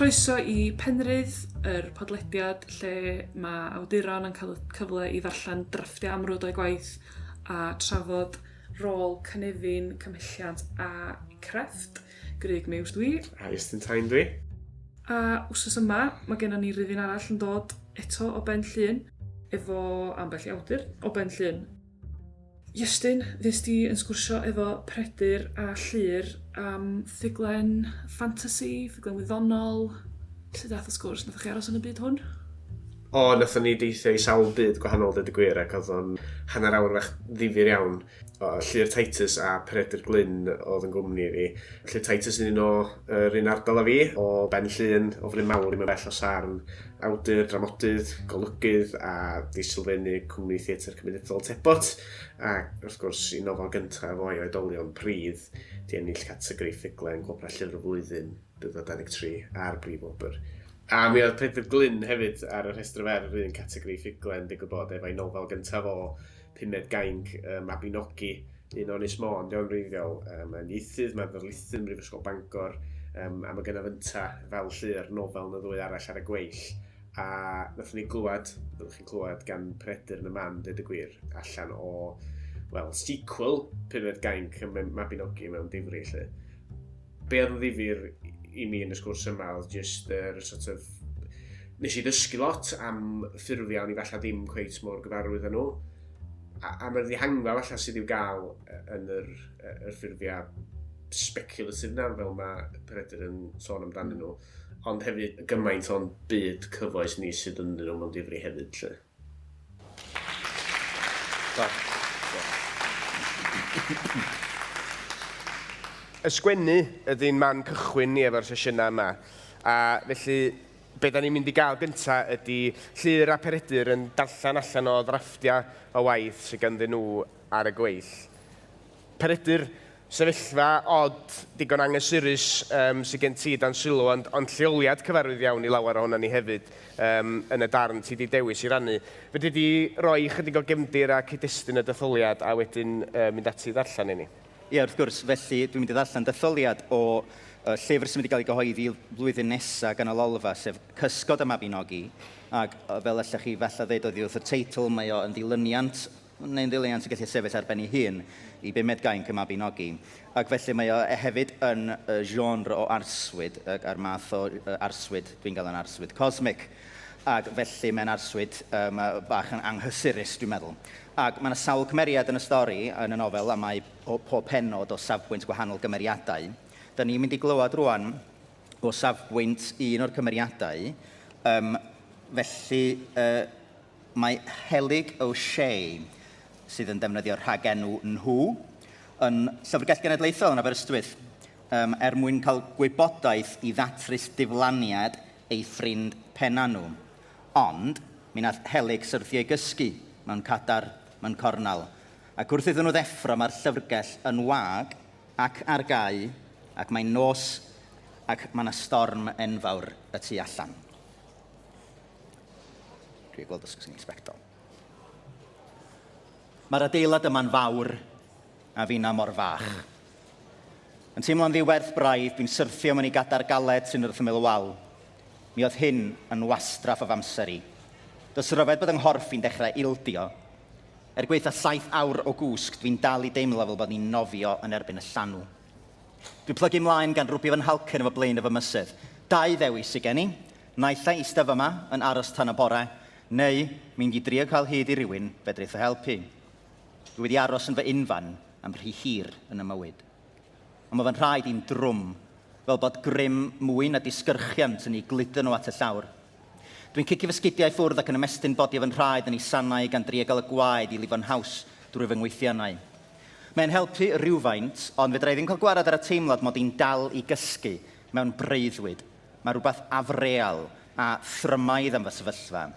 Croeso i Penrhydd, yr podlediad lle mae awduron yn cael y cyfle i ddarllen drafftiau amrwd o'u gwaith a trafod rôl cynefin, cymhelliant a crefft. Grug Meiws dwi. A Iestyn Tyne dwi. A wsos yma, mae gennon ni rifyn arall yn dod eto o Ben Llŷn, efo ambell i awdur o Ben Llŷn. Iestyn, fues di yn sgwrsio efo Peredur a Llŷr am ffuglen ffantasi, ffuglen wyddonol. Sut ath y sgwrs? Nathoch chi aros yn y byd hwn? O, nathon ni deithio i sawl byd gwahanol, deud y gwir, ac oedd o'n hanner awr fach ddifyr iawn. O, Llŷr Titus a Peredur Glyn oedd yn gwmni i fi. Llŷr Titus yn un o yr un ardal â fi, o Ben Llŷn, o Fryn Mawr, ddim yn bell o Sarn. Awdur, dramodydd, golygydd a 'di sylfaenu cwmni theatr cymunedol Tebot, a wrth gwrs i nofel gyntaf o'i oedolion Pridd 'di ennill categori ffuglen Gwobrau Llyfr y Flwyddyn 2023 a'r brif wobr. A mi oedd Peredur Glyn hefyd ar y rhestr fer yr un categori ffuglen, digwydd bod, efo'i nofel gyntaf o, Pumed Gainc y Mabinogi, un o Ynys Môn, 'di o'n wreiddiol. Um, mae'n ieithydd, mae'n ddarlithydd ym Mhrifysgol Bangor, um, a mae gynna fynta fel Llyr nofel na ddwy arall ar y gweill. A nathon ni glywed, byddwch chi'n clywed gan Peredur yn y man, dweud y gwir, allan o, wel, sequel Pumed Gainc y Mabinogi mewn difri, lle. Be oedd yn ddifyr i mi yn y sgwrs yma oedd just yr sort of... Nes i ddysgu lot am ffurfiau o'n i falle ddim cweit mor gyfarwydd â nhw. A, a mae'r ddihangfa falle sydd i'w gael yn yr, yr ffurfiau speculative na, fel mae Peredur yn sôn amdanyn nhw. Ond hefyd gymaint o'n byd cyfoes ni sydd yn nhw mewn difri hefyd. Lle. Y sgwennu ydy'n man cychwyn ni efo'r sesiynau yma. A felly, be da ni'n mynd i gael gynta ydy Llŷr a Peredur yn darllen allan o ddrafftiau o waith sydd ganddyn nhw ar y gweill. Peredur, sefyllfa od, digon anghysurus um, sydd gen ti dan sylw, ond, ond lleoliad cyfarwydd iawn i lawer ohono ni hefyd um, yn y darn ti di dewis i rannu. Fedri di roi chydig o gefndir a cyd-destun y detholiad a wedyn uh, mynd ati i ddarllen i ni? Ie, wrth gwrs. Felly, dwi'n mynd i ddarllen detholiad o uh, llyfr sy'n mynd i gael ei gyhoeddi flwyddyn nesaf gan y Lolfa, sef Cysgod y Mabinogi. Ac fel allech chi falle ddeud oddi wrth y teitl, mae o yn ddilyniant neu'n ddilyniant sy'n gallu sefyll ar ben ei hun i bumed gainc y Mabinogi. Ac felly mae o hefyd yn genre o arswyd, a'r math o arswyd dwi'n gael yn arswyd cosmic. Ac felly mae'n arswyd um, bach yn anghysurus, dwi'n meddwl. Ac mae yna sawl cymeriad yn y stori, yn y nofel, a mae pob pennod o safbwynt gwahanol gymeriadau. Da ni'n mynd i glywed rwan o safbwynt un o'r cymeriadau. Um, felly, uh, Mae Helig O'Shea, sydd yn defnyddio rhagenw 'nhw', yn Llyfrgell Genedlaethol yn Aberystwyth, um, er mwyn cael gwybodaeth i ddatrys diflaniad ei ffrind penna nhw. Ond, mi nath Helig syrthio i gysgu mewn cadar mewn cornel, ac wrth iddyn nhw ddeffro mae'r llyfrgell yn wag ac ar gau, ac mae'n nos ac mae 'na storm enfawr y tu allan. Dwi'n gweld os gen i sbectol. Mae'r adeilad yma'n fawr a finna mor fach. Yn teimlo'n ddiwerth braidd, dwi'n syrthio mewn i gadair galed sy'n wrth ymyl y wal. Mi oedd hyn yn wastraff o f'amser i. Does ryfedd bod yng nghorff i'n dechrau ildio. Er gwaetha saith awr o gwsg, dwi'n dal i deimlo fel bod ni'n nofio yn erbyn y llanw. Dwi'n plygu mlaen gan rwbio fy nhalcen efo blaen fy mysedd. Dau ddewis sy gen i. Naill ai ista fyma yn aros tan y bore, neu mynd i drio cael hyd i rywun fedrith fy helpu. Dwi wedi aros yn fy unfan am rhy hir yn y mywyd. Ond mae fy nhraed i'n drwm, fel bod grym mwy na disgyrchiant yn eu gludo nhw at y llawr. Dwi'n cicio fy sgidiau i ffwrdd ac yn ymestyn bodio fy nhraed yn ei sanau gan drio gael y gwaed i lifo'n haws drwy fy ngwythiennau. Mae'n helpu rywfaint, ond fedra i ddim cael gwared ar y teimlad mod i'n dal i gysgu mewn breuddwyd. Mae rhywbeth afreal a thrymaidd am fy sefyllfa,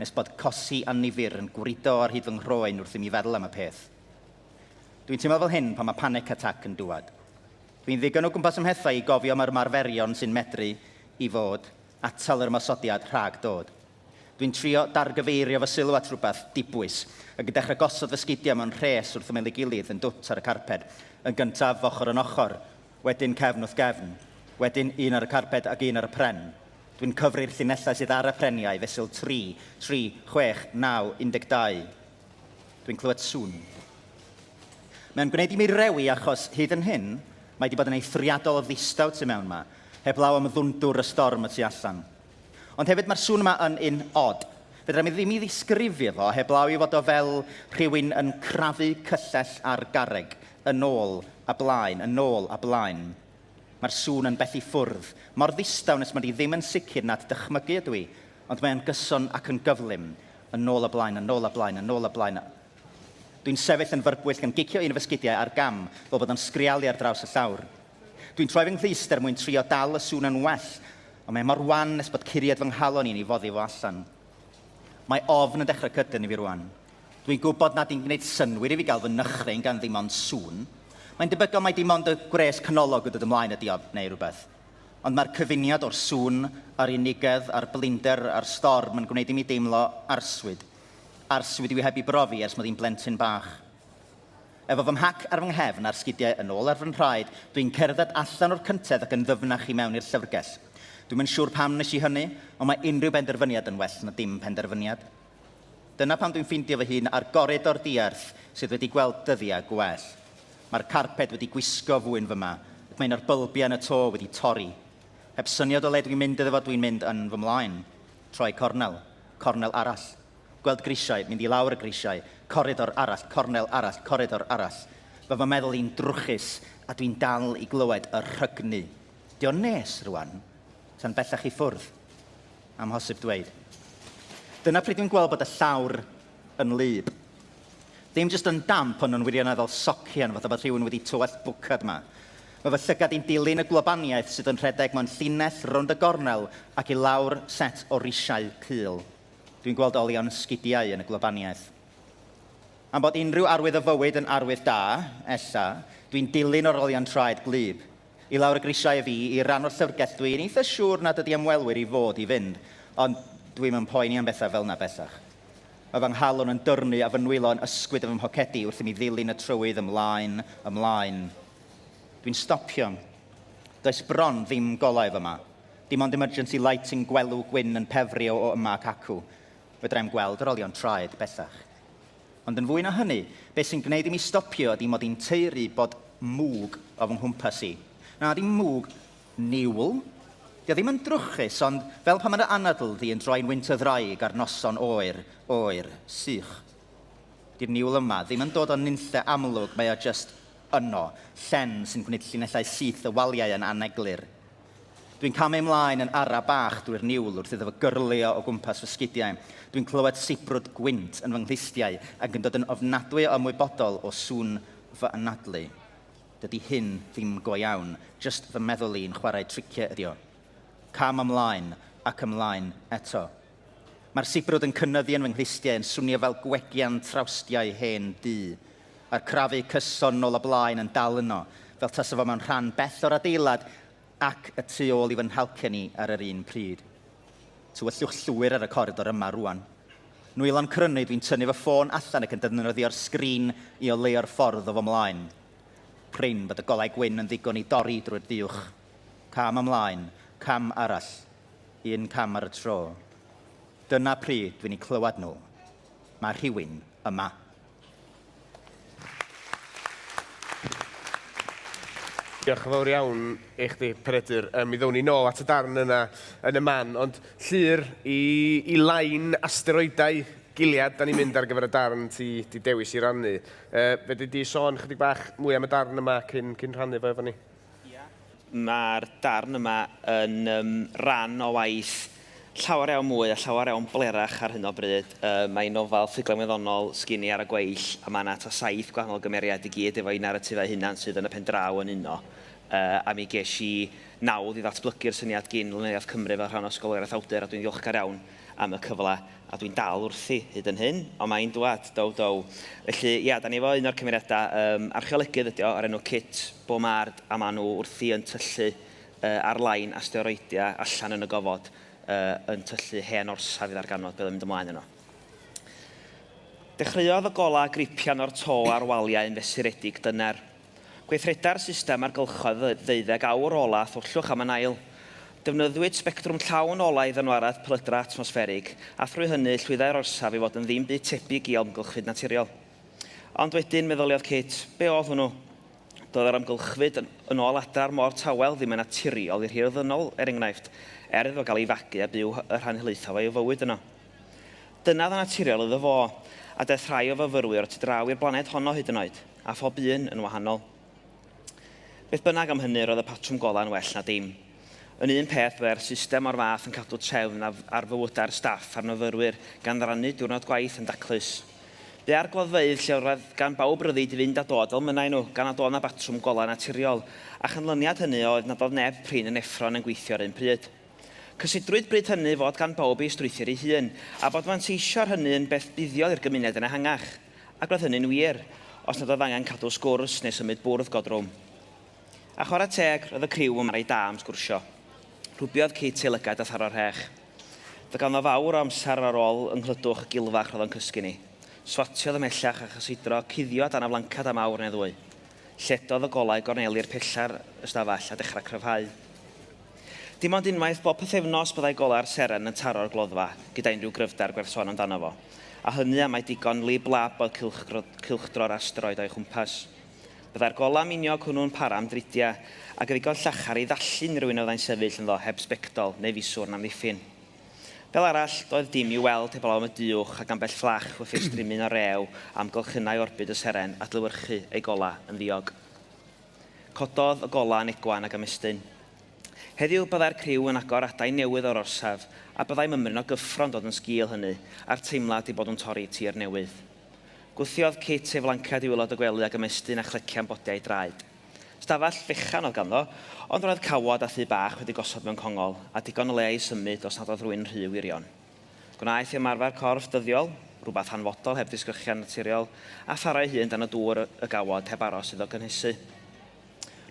nes bod cosi annifyr yn gwrido ar hyd fy nghroen wrth i mi feddwl am y peth. Dwi'n teimlo fel hyn pan mae panic attack yn dŵad. Dwi'n ddigon o gwmpas 'y mhethau i gofio am yr ymarferion sy'n medru i fod atal yr ymosodiad rhag dod. Dwi'n trio dargyfeirio fy sylw at rhywbeth dibwys, ac yn dechrau gosod fy sgidiau mewn rhes wrth ymyl ei gilydd yn dwt ar y carped, yn gyntaf ochr yn ochr, wedyn cefn wrth gefn, wedyn un ar y carped ac un ar y pren. Dwi'n cyfri'r llinellau sydd ar y preniau fesul 3, 3, 6, 9, 12. Dwi'n clywed sŵn. Mae'n gwneud i mi rewi achos, hyd yn hyn, mae 'di bod yn eithriadol o ddistaw tu mewn 'ma, heblaw am ddwndwr y storm y tu allan. Ond hefyd mae'r sŵn yma yn un od. Fedra mi ddim i ddisgrifio fo heblaw i fod o fel rhywun yn crafu cyllell ar garreg, yn ôl a blaen, yn ôl a blaen. Mae'r sŵn yn bell i ffwrdd, mor ddistaw nes mod i ddim yn sicr nad dychmygu ydw i, ond mae o'n gyson ac yn gyflym, yn ôl a blaen, yn ôl a blaen, yn ôl a blaen. Dwi'n sefyll yn fyrbwyll gan gicio un o fy sgidiau ar gam, fel bod o'n sgrialu ar draws y llawr. Dwi'n troi fy nghlust er mwyn trio dal y sŵn yn well, ond mae mor wan nes bod curiad fy nghalon i'n ei foddi fo allan. Mae ofn yn dechrau cydyn i fi rwan. Dwi'n gwybod nad yw'n gwneud synnwyr i fi gael fy nychryn gan ddim ond sŵn. Mae'n debygol mai dim ond y gwres canolog yn dod ymlaen ydi o, neu rhywbeth. Ond mae'r cyfuniad o'r sŵn, a'r unigedd, a'r blinder, a'r storm yn gwneud i mi deimlo arswyd. Arswyd dwi heb ei brofi ers mod i'n blentyn bach. Efo fy mhac ar fy nghefn a'r sgidiau yn ôl ar fy nhraed, dwi'n cerdded allan o'r cyntedd ac yn ddyfnach i mewn i'r llyfrgell. Dwi'm yn siŵr pam wnes i hynny, ond mae unrhyw benderfyniad yn well na dim penderfyniad. Dyna pam dwi'n ffeindio fy hun ar goridor diarth sydd wedi gweld dyddiau gwell. Mae'r carped wedi gwisgo fwyn fyma, ac mae un o'r bylbiau yn y to wedi torri. Heb syniad o le dwi'n mynd iddo fo, dwi'n mynd yn fy mlaen. Troi cornel. Cornel arall. Gweld grisiau, mynd i lawr y grisiau, coridor arall, cornel arall, coridor arall. Mae fy meddwl i'n drwchus a dwi'n dal i glywed y rhygnu. Di o'n nes rwan? Ta'n bellach i ffwrdd? Amhosib dweud. Dyna pryd dwi'n gweld bod y llawr yn wlyb. Ddim jyst yn damp ond yn wirioneddol socian fatha bod rhywun wedi tywallt bwcad 'ma. Mae fy llygad i'n dilyn y gwlybaniaeth sydd yn rhedeg mewn llinell rownd y gornel ac i lawr set o risiau cul. Dwi'n gweld olion sgidiau yn y gwlybaniaeth. Am bod unrhyw arwydd o fywyd yn arwydd da, ella, dwi'n dilyn o'r olion traed gwlyb. I lawr y grisiau â fi, i ran o'r llyfrgell dwi'n eitha siŵr nad ydy ymwelwyr i fod i fynd, ond dwi'm yn poeni am bethau fel 'na bellach. Mae fy nghalon yn dyrnu a fy nwylo yn ysgwyd yn fy mhocedi wrth i mi ddilyn y trywydd ymlaen, ymlaen. Dwi'n stopio. Does bron ddim golau fyma. Dim ond emergency lighting gwelw gwyn yn pefrio o yma ac acw. Fedrai'm gweld yr olion traed bellach. Ond yn fwy na hynny, beth sy'n gwneud i mi stopio ydi mod i'n taeru bod mwg o fy nghwmpas i. Na, dim mwg, niwl. Dio ddim yn drwchus, ond fel pan mae dy anadl di yn troi'n wynt y ddraig ar noson oer, oer, sych. Di'r niwl yma ddim yn dod o nunlle amlwg, mae o jyst yno, llen sy'n gwneud llinellau syth y waliau yn aneglur. Dwi'n camu ymlaen yn ara bach drwy'r niwl wrth iddo fo gyrlio o gwmpas fy sgidiau. Dwi'n clywed sibrwd gwynt yn fy nghlustiau ac yn dod yn ofnadwy o ymwybodol o sŵn fy anadlu. Dydy hyn ddim go iawn, jyst fy meddwl i'n chwarae triciau ydi o. Cam ymlaen, ac ymlaen eto. Mae'r sibrwd yn cynyddu yn fy nghlustiau, yn swnio fel gwegian trawstiau hen dŷ. A'r crafu cyson nôl a blaen yn dal yno, fel tasa fo mewn rhan bell o'r adeilad ac y tu ôl i fy nhalcen i ar yr un pryd. Tywyllwch llwyr ar y coridor yma rŵan. Nwylo'n crynu, dwi'n tynnu fy ffôn allan ac yn defnyddio'r sgrin i oleuo'r ffordd o fy mlaen. Prin bod y golau gwyn yn ddigon i dorri drwy'r düwch. Cam ymlaen, cam arall, un cam ar y tro. Dyna pryd dwi'n eu clywed nhw. Mae rhywun yma. Diolch yn fawr iawn i chdi, Peredur. Um, mi ddown ni nôl at y darn yna yn y man, ond Llyr, i, i lain asteroidau Gilead, da ni'n mynd ar gyfer y darn ti di dewis i rannu. Uh, fedri di sôn chydig bach mwy am y darn yma cyn, cyn rhannu fo efo ni? Mae'r darn yma yn um, ran o waith llawer iawn mwy a llawer iawn blerach ar hyn o bryd. Uh, Mae'n nofel ffuglen wyddonol sgin i ar y gweill a mae yna ta saith gwahanol gymeriad i gyd efo'i naratifau hunan sydd yn y pen draw yn uno. Uh, a mi ges i nawdd i ddatblygu'r syniad gin Lenyddiaeth Cymru fel rhan o Ysgoloriaeth Awdur a dwi'n ddiolchgar iawn am y cyfle a dwi'n dal wrthi hyd yn hyn, ond mae'n dwad, dow dow. Felly, ia, da ni efo un o'r cymeriadau, um, archeolegydd ydi o, o'r enw Kit Beaumard, a maen nhw wrthi yn tyllu uh, ar lain asteroidiau allan yn y gofod, uh, yn tyllu hen orsaf i ddarganfod beth oedd yn mynd ymlaen yno. Dechreuodd y golau gripian o'r to a'r waliau yn fesuredig dyner. Gweithreda'r system ar gylchoedd y ddeuddeg awr ola a thwllwch am yn ail. Defnyddiwyd sbectrwm llawn olau i ddynwared pelydrau atmosfferig, a thrwy hynny llwyddai'r orsaf i fod yn ddim byd tebyg i amgylchfyd naturiol. Ond wedyn, meddyliodd Kit, be oedd hwnnw? Doedd yr amgylchfyd yn, yn ôl adar mor tawel ddim yn naturiol i'r hir ddynol, er enghraifft, er iddo gael ei fagu a byw y rhan helaethaf o'i fywyd yno. Dyna oedd yn naturiol iddo fo, a daeth rhai o fyfyrwyr o tu draw i'r blaned honno hyd yn oed, a phob un yn wahanol. Beth bynnag am hynny, roedd y patrwm golau'n well na dim. Yn un peth, byddai'r system o'r fath yn cadw trefn ar fywydau'r staff a'r myfyrwyr, gan rannu diwrnod gwaith yn daclus. Bu ar gloddfeydd lle roedd gan bawb ryddid i fynd a dod fel mynnai nhw, gan nad oedd 'na batrwm golau naturiol, a chanlyniad hynny oedd nad oedd neb prin yn effro yn gweithio yr un pryd. Cysidrwyd bryd hynny fod gan bawb ei strwythur ei hun, a bod manteisio ar hynny yn beth buddiol i'r gymuned yn ehangach. Ac roedd hynny'n wir, os nad oedd angen cadw sgwrs neu symud bwrdd go drwm. A chwarae teg, roedd y criw yn reit da am sgwrsio. Rhwbiodd Kit ei lygad a tharo'r rhech. Doedd ganddo fawr o amser ar ôl yng nghlydwch y gilfach roedd o'n cysgu ni. Swatiodd ymhellach a chysidro cuddio dan y flancad am awr neu ddwy. Lledodd y golau gorneli'r pella'r ystafell a dechrau cryfhau. Dim ond unwaith bob pythefnos byddai golau'r seren yn taro'r gloddfa gyda unrhyw gryfder gwerth sôn amdano fo, a hynny am mai digon lib-lab oedd cylchdro'r asteroid o'i chwmpas. Byddai'r golau miniog hwnnw'n para am dridiau, ac yn ddigon llachar i ddallu unrhyw un a fyddai'n sefyll ynddo heb sbectol neu fiswr n'amddiffyn. Fel arall, doedd dim i'w weld heblaw am y düwch ac ambell fflach wrth i'r strimyn o rew a amgylchynai orbid y seren adlewyrchu ei golau yn ddiog. Cododd y golau yn egwan ac ymestyn. Heddiw, byddai'r criw yn agor adain newydd o'r orsaf, a byddai mymryn o gyffro'n dod yn sgil hynny, a'r teimlad eu bod nhw'n torri tir newydd. Gwthiodd Kit ei flanced i waelod y gwely ac ymestyn a chlecian bodiau ei draed. Stafell fechan oedd ganddo, ond roedd cawod a thŷ bach wedi gosod mewn congol, a digon o le i symud os nad oedd rhywun yn rhy wirion. Gwnaeth ei ymarfer corff dyddiol, rhywbeth hanfodol heb ddisgyrchiad naturiol, a tharo ei hun dan y dŵr y gawod heb aros iddo gynhesu.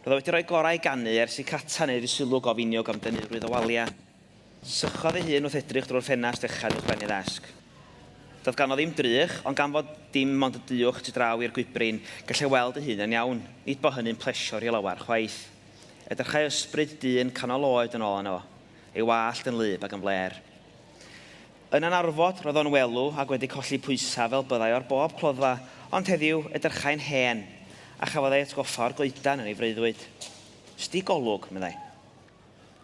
Roedd o wedi rhoi gorau i ganu ers i Cata wneud iddi sylw gofiniog am dynurwydd o waliau. Sychodd ei hun wrth edrych drwy'r ffenast fechan uwchben ei ddesg. Doedd ganddo ddim drych, ond gan fod dim ond y düwch tu draw i'r gwibrin, gallai weld ei hun yn iawn. Nid bo hynny'n plesio rhy lawer chwaith. Edrychai ysbryd dyn canol oed yn ôl arno fo. Ei wallt yn wlyb ac yn flêr. Yn anarfod, roedd o'n welw ac wedi colli pwysau fel byddai o'r bob cloddfa, ond heddiw, edrychai'n hen, a chafodd ei atgoffa o'r goedan yn ei freuddwyd. Sdi golwg, meddai.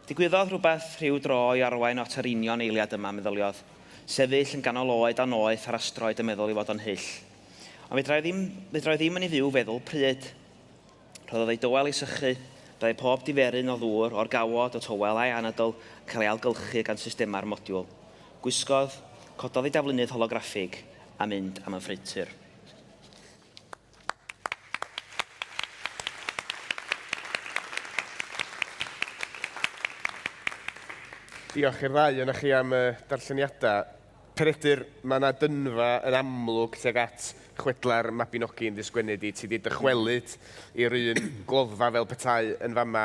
Digwyddodd rhywbeth rhyw dro i arwain at yr union eiliad yma, meddyliodd. Sefyll yn ganol oed a noeth ar astroed yn meddwl ei fod o'n hyll. Ond fedrai ddim, fedrai ddim yn ei fyw feddwl pryd. Rhoddodd ei dywel i sychu, byddai pob diferyn o ddŵr, o'r gawod, y tywel a'i anadl yn cael ei ailgylchu gan systemau'r modiwl. Gwisgodd, cododd ei daflunydd holograffig a mynd am y ffreutur. Diolch i'r ddau ohonoch chi am y darlleniadau. Peredur, mae 'na dynfa yn amlwg tuag at chwedlau'r Mabinogi yn dy sgwennu di. Ti 'di dychwelyd i'r un gloddfa fel petai yn fama.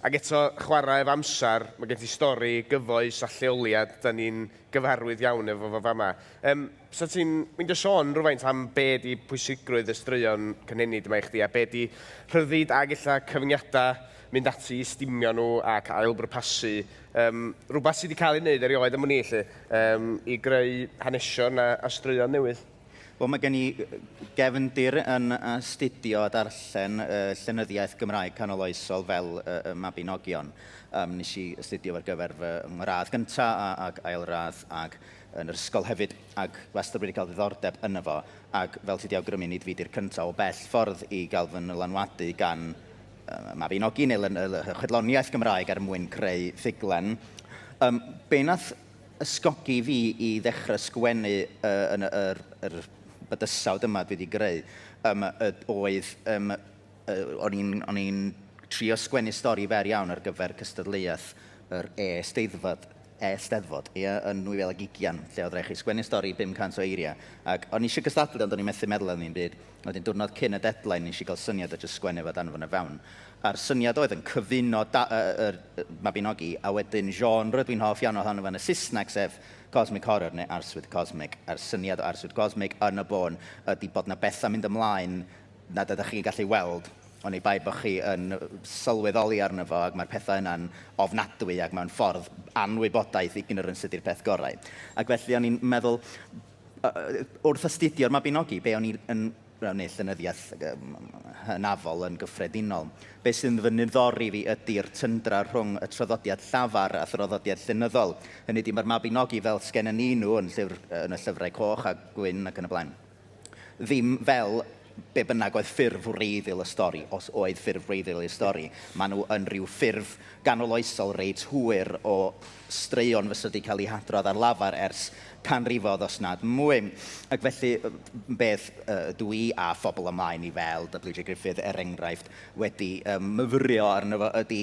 Ac eto, chwarae efo amser, mae gen ti stori gyfoes a lleoliad 'da ni'n gyfarwydd iawn efo fo fama. Yym, 'sa ti'n meindio sôn rywfaint am be 'di pwysigrwydd y straeon cynhenid yma i chdi, a be 'di rhyddid ag ella cyfyngiadau mynd ati i stumio nhw ac ail-bwrpasu Yym, rhywbeth sy 'di cael ei wneud erioed am wn i 'lly, yym, i greu hanesion a a straeon newydd. Wel, mae gen i gefndir yn astudio a darllen llenyddiaeth Gymraeg canoloesol fel y Mabinogion. Um, nes i astudio ar gyfer fy ngradd gyntaf ac ail radd ac yn yr ysgol hefyd, ac wastad wedi cael ddiddordeb yno fo, ac fel ti 'di awgrymu, nid fi 'di'r cyntaf o bell ffordd i gael fy nylanwadu gan Mabinogi neu chwedloniaeth Gymraeg er mwyn creu ffuglen. Um, be nath ysgogi fi i ddechrau sgwennu yn yr, yr bydysawd yma dwi wedi greu um, oedd um, o'n i'n i'n trio sgwennu stori fer iawn ar gyfer cystadleuaeth yr e-steddfod, e-steddfod, ie, yn 2020, lle oedd rhaid chi sgwennu stori 500 o eiriau. Ac o'n i eisiau cystadlu, ond o'n i'n methu meddwl am ddim byd. Wedyn diwrnod cyn y deadline nes i gael syniad a jyst sgwennu fo a danfon e fewn. A'r syniad oedd yn cyfuno da- yy yr Mabinogi a wedyn genre dwi'n hoff iawn ohono fo yn y Saesneg sef Cosmic Horror neu Arswyd Cosmig. A'r syniad o Arswyd Cosmig yn y bôn ydy bod 'na bethau'n mynd ymlaen nad ydych chi'n gallu weld. Oni bai bod chi yn sylweddoli arno fo ac mae'r pethau yna'n ofnadwy ac mewn ffordd anwybodaeth, ignorance ydy'r peth gorau. Ac felly o'n i'n meddwl, wrth astudio'r Mabinogi, be o'n i yn, neu llenyddiaeth hynafol yn gyffredinol, be sy'n fy niddori fi ydy'r tyndra rhwng y traddodiad llafar a thraddodiad llenyddol. Hynny ydy, mae'r Mabinogi fel sgennyn ni nhw yn, llyfr, yn y llyfrau coch a gwyn ac yn y blaen. Ddim fel be bynnag oedd ffurf wreiddiol y stori, os oedd ffurf wreiddiol i'r stori. Maen nhw yn rhyw ffurf ganoloesol reit hwyr o straeon fysa wedi cael eu hadrodd ar lafar ers canrifoedd os nad mwy. Ac felly beth dw i a phobl ymlaen i fel WJ Griffith er enghraifft wedi myfyrio arno fo ydy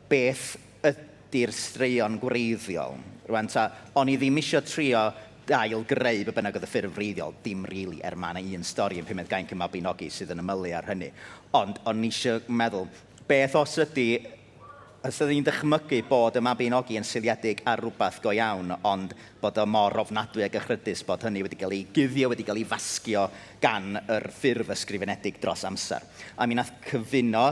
beth ydy'r straeon gwreiddiol. Rwan ta, o'n i ddim isio trio ail-greu be bynnag oedd y ffurf wreiddiol, dim rili, er ma' 'na un stori yn Pumed Gainc y Mabinogi sydd yn ymylu ar hynny. Ond o'n i isio meddwl, beth os ydy, os ydyn ni'n dychmygu bod y Mabinogi yn seiliedig ar rywbeth go iawn, ond bod o mor ofnadwy ac echrydus bod hynny wedi cael ei guddio, wedi cael ei fasgio gan yr ffurf ysgrifenedig dros amser. A mi wnaeth cyfuno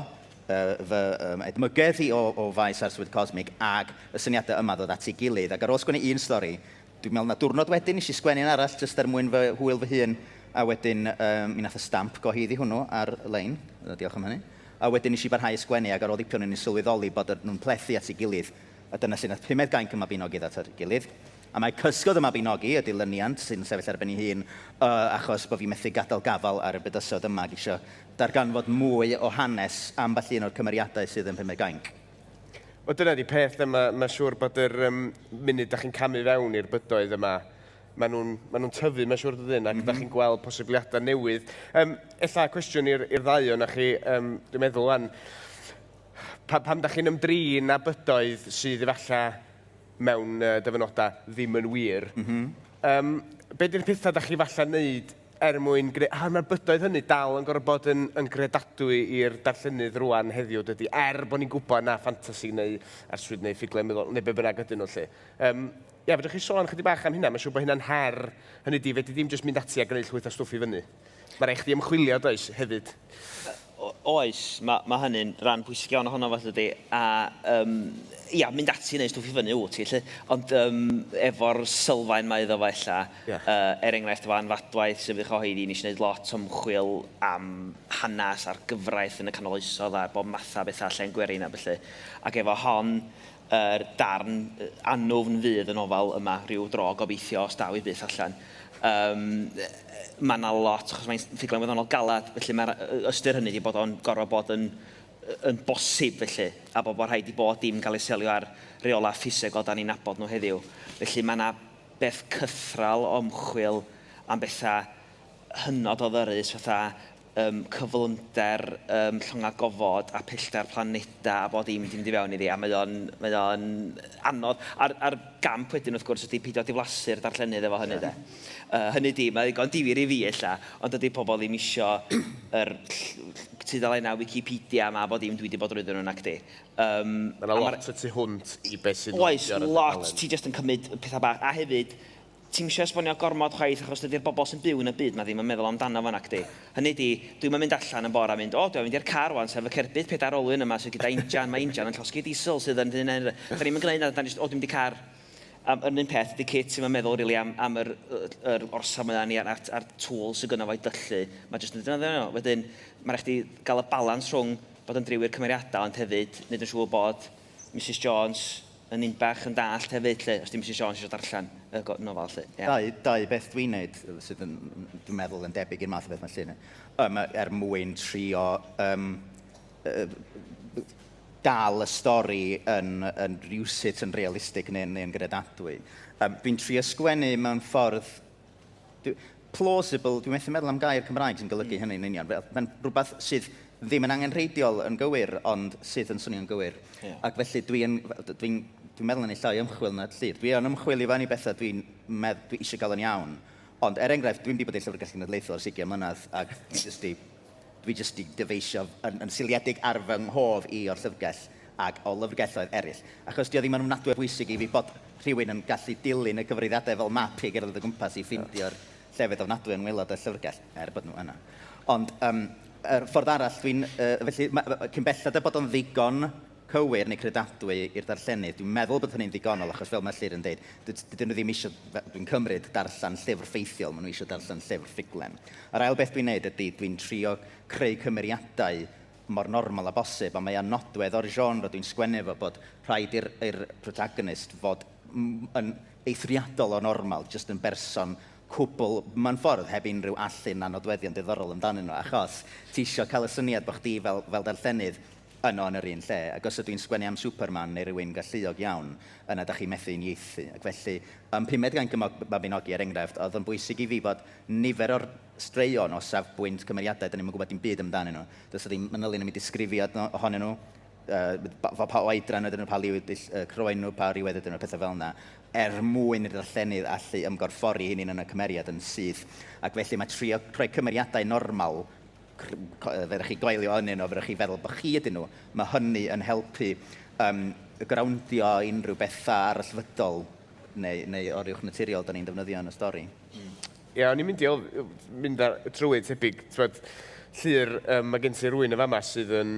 fy edmygedd i o faes arswyd cosmig ag y syniadau yma ddod at ei gilydd. Ac ar ôl sgwennu un stori, dwi'n meddwl na diwrnod wedyn nes i sgwennu un arall jyst er mwyn fy hwyl fy hun, a wedyn mi wnaeth y stamp gyhoeddi hwnnw ar-lein, diolch am hynny. A wedyn nes i barhau i sgwennu ac ar ôl dipyn o'n i'n sylweddoli bod nhw'n plethu at ei gilydd, a dyna sut wnaeth pumed gainc y Mabinogi ddod at ei gilydd. A mae Cysgod y Mabinogi, y dilyniant sy'n sefyll ar ben ei hun, achos bod fi methu gadael gafael ar y bydysawd yma ac isio darganfod mwy o hanes ambell un o'r cymeriadau sydd yn Pumed Gainc. Wel dyna 'di peth de, ma' ma' siŵr bod yr yym munud 'dach chi'n camu fewn i'r bydoedd yma, ma' nhw'n ma' nhw'n tyfu mae'n siŵr dydyn, ac 'dach chi'n gweld posibiliadau newydd. Yym ella cwestiwn i'r i'r ddau ohonoch chi, yym dwi'n meddwl 'wan, pa- pam 'dach chi'n ymdrin â bydoedd sydd efalla mewn dyfynodau ddim yn wir, yym be 'di'r pethau 'dach chi falla'n neud er mwyn greu... A mae'r bydoedd hynny dal yn gorfod bod yn, yn gredadwy i'r darllenydd rwan heddiw, dydy, er bod ni'n gwybod na ffantasi neu arswyd neu ffuglen meddwl, neu be bynnag ydyn nhw 'lly. Yym, ia, fedrwch chi sôn chydig bach am hynna? Mae'n siŵr bod hynna'n her, hynny ydi, fedri di'm jyst mynd ati a gwneud llwyth o stwff i fyny. Mae rhaid chdi ymchwilio, does, hefyd. Oes, mae ma hynny'n rhan pwysig iawn ohono fo, dydy. A um, ia, mynd ati i wneud stwff i fyny wyt ti, 'lly. Ond um, efo'r sylfaen mae iddo fo ella, yeah. er enghraifft efo anfadwaith sy'n fy chyhoeddi, nes i wneud lot o ymchwil am hanes a'r gyfraith yn y canol oesoedd a bob matha bethau lle'n gwerin a felly. Ac efo hon, yr darn annwfn fydd y nofel yma rhyw dro, gobeithio, os daw hi byth allan. Um, mae yna lot, achos mae'n ffuglen wyddonol galad, felly mae'r ystyr hynny wedi bod o'n gorfod bod yn, yn bosib felly, a bod bod rhaid i bod dim gael ei selio ar reolau ffiseg fel da ni'n nabod nhw heddiw. Felly mae yna beth cythral o ymchwil am bethau hynod o ddyrus fatha yym cyflymder yym llongau gofod a pellter planedau a bob dim 'di mynd i fewn iddi a mae o'n mae o'n anodd. A'r a'r gamp wedyn wrth gwrs ydy peidio diflasu'r darllenydd efo hynny de. Yy hynny 'di mae'n ddigon difyr i fi ella ond dydy pobl ddim isio yr tudalennau Wikipedia 'ma a bob dim dwi 'di bod drwyddyn nhw nacdi. Yym Mae 'na lot y tu hwnt i beth sy'n Oes lot, ti jyst yn cymryd pethau bach a hefyd Ti'm isio esbonio gormod chwaith achos dydi'r bobl sy'n byw yn y byd 'ma ddim yn meddwl amdano fo nacdi? Hynny ydi, dwi'm yn mynd allan yn bore a mynd, 'O, dwi am fynd i'r car 'wan, sef y cerbyd pedair olwyn yma sydd gyda injan, mae injan yn llosgi diesel sydd yn hyn a hyn. Da ni'm yn gwneud 'na, da ni jyst, 'O, dwi'n mynd i car.' A yr un peth ydi Kit, ti'm yn meddwl rili am am yr yr orsaf mae o arni a'r a'r tŵl sydd gynno fo i dyllu. Mae jyst yn defnyddio fo. Wedyn, ma' raid chdi gael y balans rhwng bod yn driw i'r cymeriadau ond hefyd neud yn siŵr bod Misus Jones yn un bach yn dallt hefyd 'lly, os 'di Misus Jones isio darllen y nofel 'lly. Ia. Dau, dau beth dwi'n neud sydd yn, dwi'n meddwl yn debyg i'r math o beth mae Llŷn yn, yym, er mwyn trio yym, yy, dal y stori yn, yn rywsut yn realistig neu'n neu gredadwy. Um, dwi'n trio sgwennu mewn ffordd Dwi, plausible, dwi'n methu meddwl am gair Cymraeg sy'n golygu mm. hynny'n union. Fel, mae'n rhywbeth sydd ddim yn angenrheidiol yn gywir, ond sydd yn swnio'n gywir. Yeah. Ac felly dwi'n dwi, dwi, dwi meddwl yn ei llai ymchwil na Llyr. Dwi yn ymchwil i fyny bethau dwi'n medd, dwi eisiau gael yn iawn. Ond er enghraifft, dwi'n di bod i'r Llyfrgell Genedlaethol ers 20 mlynedd ac dwi jyst di, dwi jyst di dyfeisio yn, yn seiliedig ar fy nghof i o'r llyfrgell ac o lyfrgelloedd eraill. Achos 'di o ddim yn ofnadwy o bwysig i fi bod rhywun yn gallu dilyn y cyfrifiadau fel map i gerdded o gwmpas i ffeindio'r llefydd ofnadwy yn ngwaelod y llyfrgell, er bod nhw yna. Ond yym, Yr ffordd arall dwi'n... Uh, felly, ma, cyn belled â bod o'n ddigon cywir neu credadwy i'r darllenydd, dwi'n meddwl bod hynny'n ddigonol, achos fel mae Llyr yn deud, dydyn nhw ddim eisiau, dwi'n cymryd, darllen llyfr ffeithiol, maen nhw eisiau darllen llyfr ffuglen. Yr ail beth dwi'n neud ydy, dwi'n trio creu cymeriadau mor normal â bosib, a mae o'n nodwedd o'r genre dwi'n sgwennu fo bod rhaid i'r protagonist fod yn eithriadol o normal, jyst yn berson cwbl, mewn ffordd, heb unrhyw allu na nodweddion diddorol amdanyn nhw, achos ti isio cael y syniad bod chdi fel, fel darllenydd yno yn yr un lle, ac os ydw i'n sgwennu am Superman neu rywun galluog iawn, yna dach chi methu uniaethu. Ac felly, ym Pumed Gainc y Mabinogi, er enghraifft, oedd o'n bwysig i fi bod nifer o'r straeon o safbwynt cymeriadau dan ni'm yn gwybod dim byd amdanyn nhw. Does 'na ddim manylion am eu disgrifiad ohonyn nhw, uh, pa oedran ydyn nhw, pa liw ydy uh, croen nhw, pa rywedd ydyn nhw, pethau fel yna, er mwyn i'r darllenydd allu ymgorffori hunain yn y cymeriad yn syth. Ac felly mae trio rhoi cymeriadau normal, fedrwch chi goelio ynyn nhw, fedrwch chi feddwl bod chi ydyn nhw, mae hynny yn helpu um, growndio unrhyw bethau arallfydol neu, neu oruwchnaturiol da ni'n defnyddio yn y stori. Ie, o'n i'n mynd i mynd ar, trwy tebyg, t'mod, Llŷr, um, mae gen ti rwy'n y fama sydd yn,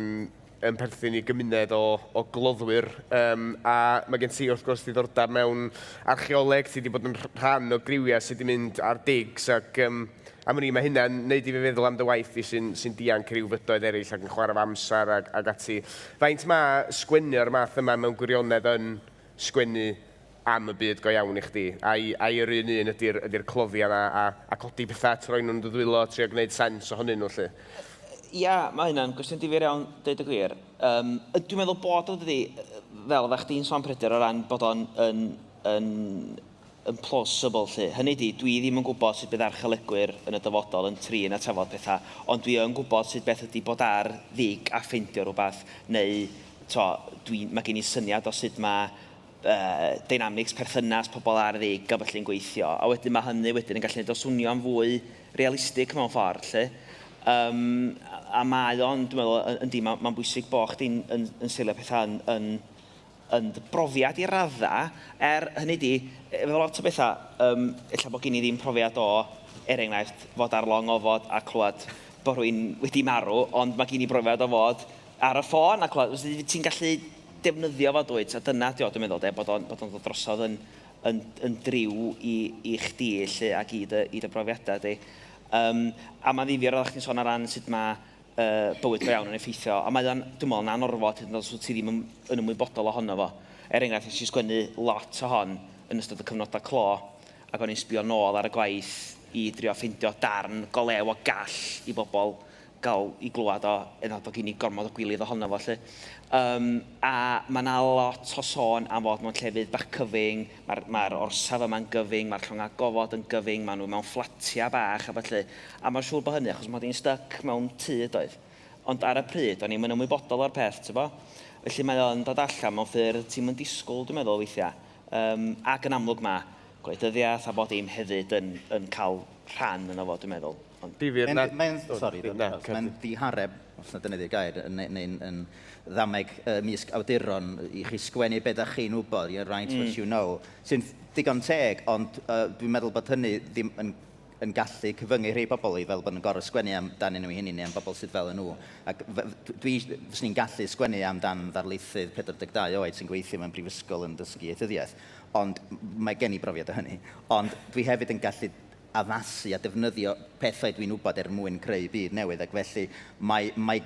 yn perthyn i gymuned o, o gloddwyr, um, a mae gen ti wrth gwrs ddiddordeb mewn archeoleg, ti wedi bod yn rhan o griwiau sydd wedi mynd ar digs, ac um, am wn i, mae hynna'n neud i fi feddwl am dy waith di sy'n sy dianc ryw fydoedd eraill ac yn chwarae fo amser ac, ac ati. Faint mae sgwennu o'r math yma mewn gwirionedd yn sgwennu am y byd go iawn i chdi? Ai, ai yr un un ydy'r ydy cloddiau 'na a, a codi pethau, troi nhw'n dy ddwylo, trio gwneud sens ohonyn nhw 'lly? Ia, mae hynna'n gwestiwn difyr iawn, deud y gwir. Um, dwi'n meddwl bod o dydi, fel oeddech chdi'n sôn Peredur, o ran bod o'n yn, yn, yn plausible 'lly. Hynny ydi, dwi ddim yn gwybod sut bydd archeolegwyr yn y dyfodol yn trin a trafod pethau, ond dwi yn gwybod sut beth ydi bod ar ddig a ffeindio rhywbeth, neu, to, dwi, mae gen i syniad o sut mae dynamics perthynas pobl ar ddig a ballu'n gweithio, a wedyn mae hynny wedyn yn gallu neud o swnio'n fwy realistig mewn ffordd 'lly. Um, a mae o'n, dwi'n meddwl, yndi, mae'n ma bwysig bo chdi'n yn, yn seilio pethau yn, yn, yn dy brofiad i radda, er hynny di, efo lot o bethau, um, ella bod gen i ddim profiad o, er enghraifft, fod ar long ofod a clywed bod rhywun wedi marw, ond mae gen i brofiad o fod ar y ffôn a clywed, ti'n gallu defnyddio fo dwyt, a dyna 'di o dwi'n meddwl de, bod o'n bod o'n dod drosodd yn yn yn driw i i chdi 'lly ac i dy i dy brofiadau di. Um, a mae'n ddifyr oeddach chdi'n sôn ar ran sut mae uh, bywyd go iawn yn effeithio, a mae o'n, dwi'n meddwl, yn anorfod hyd yn oed os wyt ti ddim yn, yn ymwybodol ohono fo. Er enghraifft, nes i sgwennu lot o hon yn ystod y cyfnodau clo, ac o'n i'n sbio nôl ar y gwaith i drio ffeindio darn go lew o gall i bobl gael i glywed o, er nad bod gen i gormod o gwilydd ohono fo 'lly. Yym, a ma' 'na lot o sôn am fod mewn llefydd bach cyfyng, ma'r ma'r orsaf yma'n gyfyng, ma'r llongau gofod yn gyfyng, maen nhw mewn fflatiau bach a ballu. A mae'n siŵr bod hynny achos mod i'n styc mewn tŷ doedd. Ond ar y pryd, o'n i'm yn ymwybodol o'r peth, tibod? Felly mae o'n dod allan mewn ffyrdd ti'm yn disgwyl, dwi'n meddwl, weithiau. Yym, ac yn amlwg ma' gwleidyddiaeth a bob dim hefyd yn yn cael rhan yno fo, dwi'n meddwl. Ond... Difyr, na... Mae'n, sori, mae'n ddihareb, os na dyna 'di'r gair, neu'n yn ddameg ymysg awduron i chi sgwennu be dach chi'n wybod, you write what you know, sy'n ddigon teg, ond dwi'n meddwl bod hynny ddim yn yn gallu cyfyngu rhai pobl i fel bod nhw'n gorfod sgwennu amdanyn nhw eu hunain neu am bobl sydd fel y nhw. Ac dwi, fyswn i'n gallu sgwennu amdan ddarlithydd 42 oed sy'n gweithio mewn brifysgol yn dysgu ieithyddiaeth, ond mae gen i brofiad o hynny. Ond dwi hefyd yn gallu addasu a defnyddio pethau dwi'n wybod er mwyn creu byd newydd, ac felly mae, mae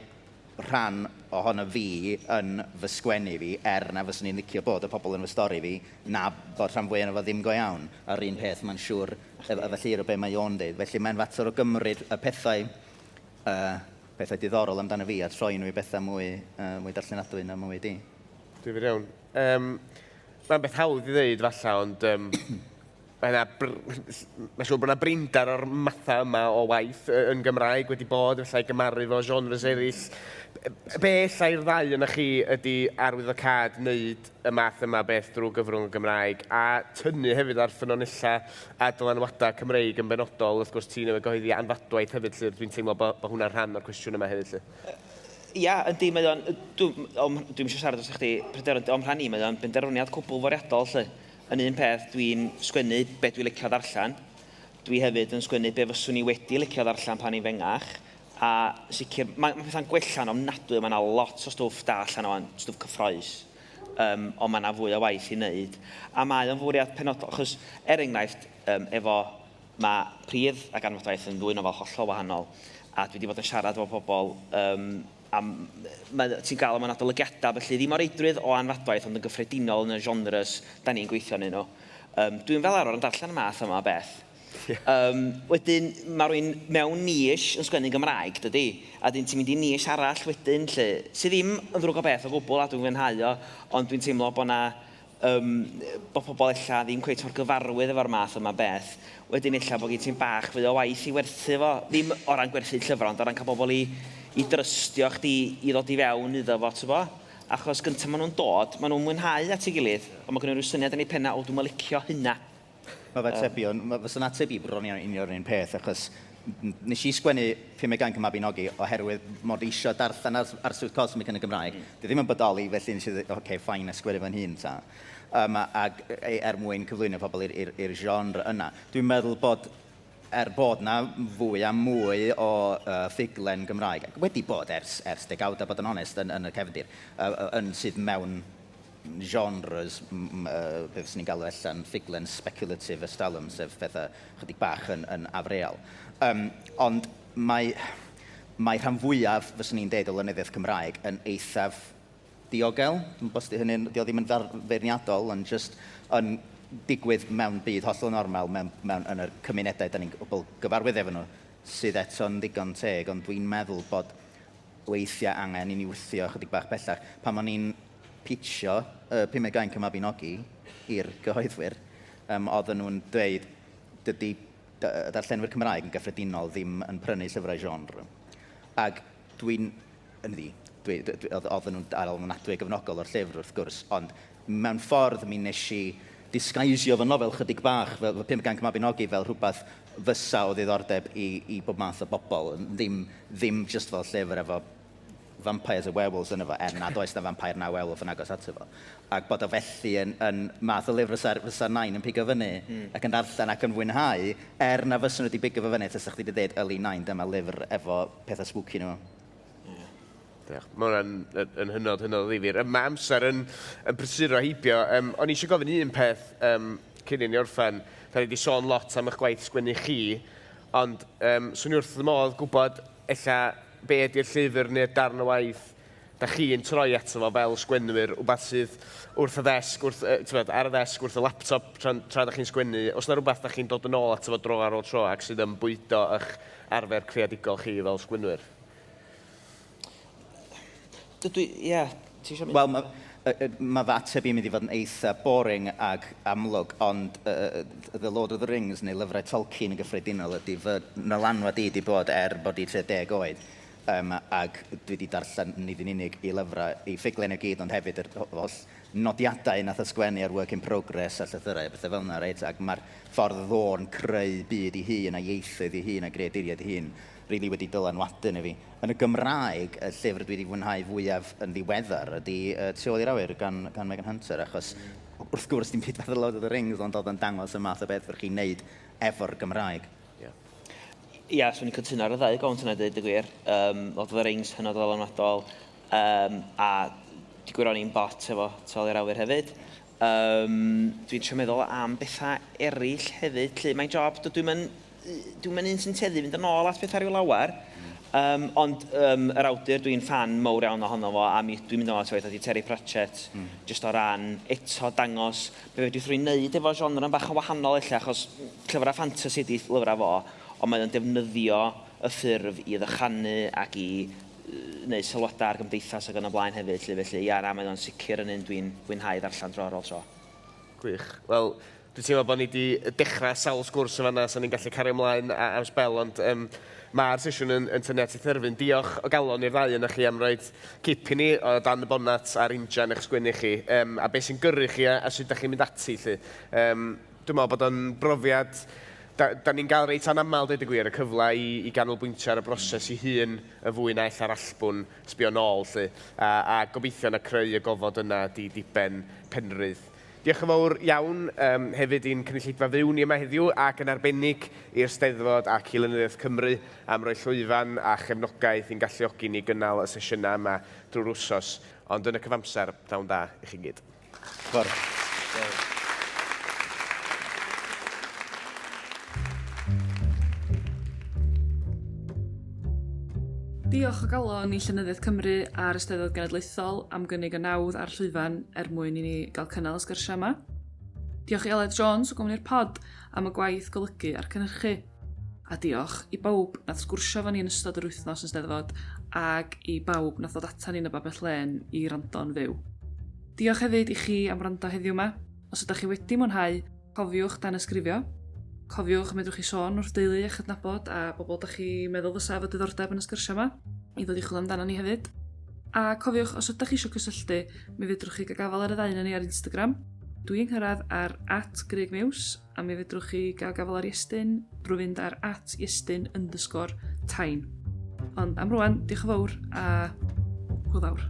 rhan ohono fi yn fy sgwennu fi, er na fyswn i'n licio bod y pobl yn fy stori fi, na bod rhan fwya ohono fo ddim go iawn. A'r un peth, mae'n siŵr, efo Llyr o be mae o'n deud. Felly mae'n fater o gymryd y pethau, uh, pethau diddorol amdano fi a troi nhw i bethau mwy, uh, mwy darllenadwy na mwy di. Difyr iawn. Um, mae'n beth hawdd i ddeud falle, ond um, Mae yna, mae'n siŵr bod yna brinder o'r mathau yma o waith yn Gymraeg wedi bod, efallai gymaru fo genres eraill. Be ella i'r ddau yna chi ydy arwyddocâd wneud y math yma beth drwy gyfrwng y Gymraeg a tynnu hefyd ar ffynonellau a dylanwadau Cymreig yn benodol. Wrth gwrs, ti newydd gyhoeddi Anfadwaith hefyd, lly dwi'n teimlo bod, bod hwnna'n rhan o'r cwestiwn yma hefyd. Lly. Ia, yndi, mae o'n... Dwi'm dwi eisiau siarad dros chdi, Pryderon, o'm rhan i, mae o'n benderfyniad cwbl fwriadol, 'lly. Yn un peth, dwi'n sgwennu be dwi'n licio ddarllen. Dwi hefyd yn sgwennu be fyswn i wedi licio ddarllen pan i'n fengach. A sicr, mae, mae pethau'n gwella'n ofnadwy, mae yna lot o stwff da allan o'n, stwff cyffroes, um, ond mae yna fwy o waith i wneud. A mae o'n fwriad penodol, achos er enghraifft, um, efo mae pridd ac anfodwaith yn ddwy nofel hollol wahanol, a dwi wedi bod yn siarad efo pobl um, am, mae, ti'n gael mewn adolygiadau, felly ddim o reidrwydd o anfadwaith, ond yn gyffredinol yn y genres da ni'n gweithio yn nhw. Um, dwi'n fel arfer yn darllen y math yma o beth. Um, wedyn, mae rhywun mewn niche yn sgwennu'n Gymraeg, dydy? A dyn ti'n mynd i niche arall wedyn, lle, sydd ddim yn ddrwg o beth o gwbl, a dwi'n fwynhau o, ond dwi'n teimlo bod na, um, bod pobl ella ddim cweit mor gyfarwydd efo'r math yma beth. Wedyn ella bod gen ti'n bach fwy o waith i werthu fo, ddim o ran gwerthu llyfrau, ond o ran cael bobl i, i drystio chdi i ddod i fewn iddo fo, ti'n bo? Achos gyntaf maen nhw'n dod, maen nhw'n mwynhau at ei gilydd, ond mae gen nhw rhyw syniad yn eu penna, o, dwi'n licio hynna. Mae fe ateb i, ond fysa'n ateb i bron iawn union yr un peth, achos nes i sgwennu Pumed Gainc y Mabinogi oherwydd mod i eisiau darllen ar, arswyd cosmic yn y Gymraeg. Di ddim yn bodoli, felly nes i ddweud, oce, okay, fine, a sgwennu fan hun ta. Um, ac er mwyn cyflwyno pobl i'r genre yna. Dwi'n meddwl bod er bod na fwy a mwy o uh, ffuglen Gymraeg, ac wedi bod ers, ers degawdau, bod yn onest, yn, yn y cefndir, uh, yn sydd mewn genres, uh, beth fyswn ni'n galw allan, ffuglen speculative ers talwm, sef pethau chydig bach yn, yn afreal. Um, ond mae, mae rhan fwyaf, fyswn ni'n deud, o lenyddiaeth Cymraeg yn eithaf diogel. Dwi'n gwybod os 'di hynny'n... 'di o ddim yn feirniadol, ond jyst yn digwydd mewn byd hollol normal, mewn, mewn, yn yr cymunedau da ni'n gwbl gyfarwydd efo nhw, sydd eto'n ddigon teg, ond dwi'n meddwl bod weithiau angen i ni wthio chydig bach bellach. Pan o'n i'n pitio y Pumed Gainc y Mabinogi i'r cyhoeddwyr, um, oedden nhw'n dweud dydy darllenwyr Cymraeg yn gyffredinol ddim yn prynu llyfrau genre. Ac dwi'n ynddi, dwi, dwi, oedden nhw'n dal yn ofnadwy gefnogol o'r llyfr wrth gwrs, ond mewn ffordd mi nes i disguisio fy nofel chydig bach, fel fy Pumed Gainc y Mabinogi, fel rhywbeth fysa o ddiddordeb i, i bob math o bobl, ddim, ddim just fel llyfr efo vampires a werewolves yno fo, er nad oes na vampire na werewolf yn agos ato fo. Ac bod o felly yn, yn math o lyfr fysa, fysa nain yn pigo fyny ac yn darllen ac yn fwynhau, er na fysa nhw wedi pigo fo fyny, tasa chdi wedi dweud, yli nain, dyma lyfr efo pethau spooky nhw. Diolch. Mae hwnna'n yn, yn hynod, hynod o ddifyr. Mae amser yn, yn prysuro heibio. Um, o'n i eisiau gofyn un peth um, cyn i ni orffen. Da ni wedi sôn lot am eich gwaith sgwennu chi, ond um, swn i wrth fy modd gwybod ella be ydy'r llyfr neu'r darn o waith da chi'n troi ato fo fel sgwennwyr, wbath sydd wrth y ddesg, wrth, uh, tybed, ar y ddesg, wrth y laptop tra, tra da chi'n sgwennu, os yna rhywbeth da chi'n dod yn ôl ato fo dro ar ôl tro ac sydd yn bwydo eich arfer creadigol chi fel sgwennwyr? Dydw i, ie, ti eisiau mynd? Wel, mae ma fy ateb i'n mynd i fod yn eitha boring ag amlwg, ond uh, The Lord of the Rings neu lyfrau Tolkien yn gyffredinol ydy fy nylanwad i wedi bod er bod i tua deg oed. Um, ac dwi wedi darllen nid yn unig i lyfrau, i ffuglen i gyd, ond hefyd yr holl nodiadau nath o sgwennu ar work in progress a llythyrau a bethau fel yna, reit? Ac mae'r ffordd ddo'n creu byd ei hun a ieithoedd ei hun a greaduriaid ei hun rili wedi dylanwadu arna fi. Yn y Gymraeg, y llyfr dwi wedi fwynhau fwyaf yn ddiweddar ydy uh, Tu ôl i'r awyr gan, gan Megan Hunter, achos wrth gwrs dim byd fath o Lord of the Rings, ond oedd yn dangos y math o beth fyddwch chi'n neud efo'r Gymraeg. Ia, yeah, swn i'n cytuno ar y ddau gawnt yna, dweud y gwir. Um, Lord of the Rings, hynod o ddylanwadol, um, a di gwir o'n i'n bot efo Tu ôl i'r awyr hefyd. Um, dwi'n trio meddwl am bethau eraill hefyd, lle mae'n job, dydw i'm yn, dwi'm yn un sy'n tueddu fynd yn ôl at bethau rhyw lawer. Um, ond um, yr awdur, dwi'n ffan mowr iawn ohono fo, a mi, dwi'n mynd yn ôl at waith ydy Terry Pratchett, jyst o ran eto dangos be fedrith rwy'n neud efo genre yn bach yn wahanol ella, achos llyfrau ffantasi ydy lyfrau fo, ond mae o'n defnyddio y ffurf i ddychanu ac i wneud sylwadau ar gymdeithas ac yn y blaen hefyd 'lly, felly ia, na, mae o'n sicr yn un dwi'n fwynhau ddarllen dro ar ôl tro. Gwych. Wel, dwi'n teimlo bod ni wedi dechrau sawl sgwrs yn fanna, so ni'n gallu cario ymlaen am sbel, ond um, mae'r sesiwn yn, yn tynnu at ei therfyn. Diolch o galon i'r ddau yna chi am roed cip i ni o dan y bonat a'r injan eich sgwennu chi, um, a beth sy'n gyrru chi a, a sut da chi'n mynd ati. Lly. Um, dwi'n meddwl bod o'n brofiad da, da ni'n gael reit anaml, dweud y gwir, y cyfle i, i ganolbwyntio ar y broses i hun y fwy na ella'r allbwn sbio nôl, lly. A, a gobeithio na creu y gofod yna di diben Penrhydd. Diolch yn fawr iawn um, hefyd i'n cynulleidfa fyw ni yma heddiw ac yn arbennig i'r Steddfod ac i Lenyddiaeth Cymru am roi llwyfan a chefnogaeth i'n galluogi ni gynnal y sesiynau yma drwy'r wsos. Ond yn y cyfamser, pnawn da i chi gyd. Fawr. Diolch o galon i Llenyddiaeth Cymru a'r Eisteddfod Genedlaethol am gynnig y nawdd a'r llwyfan er mwyn i ni gael cynnal y sgyrsiau yma. Diolch i Aled Jones o gwmni'r Pod am y gwaith golygu a'r cynhyrchu. A diolch i bawb nath sgwrsio efo ni yn ystod yr wythnos yn Steddfod ac i bawb nath ddod atan ni yn y Babell Lên i wrando'n fyw. Diolch hefyd i chi am wrando heddiw 'ma. Os ydach chi wedi mwynhau, cofiwch danysgrifio. Cofiwch, medrwch chi sôn wrth deulu a chydnabod a bobl dach chi meddwl fysa efo diddordeb yn y sgyrsiau 'ma i ddod i chwilio amdano ni hefyd. A cofiwch, os ydach chi eisiau cysylltu, mi fedrwch chi gael gafael ar y ddau ni ar Instagram. Dwi'n cyrraedd ar @grugmuse a mi fedrwch chi gael gafael ar Iestyn drwy fynd ar @iestyn underscore tain. Ond am rwan, diolch yn fawr a hwyl fawr.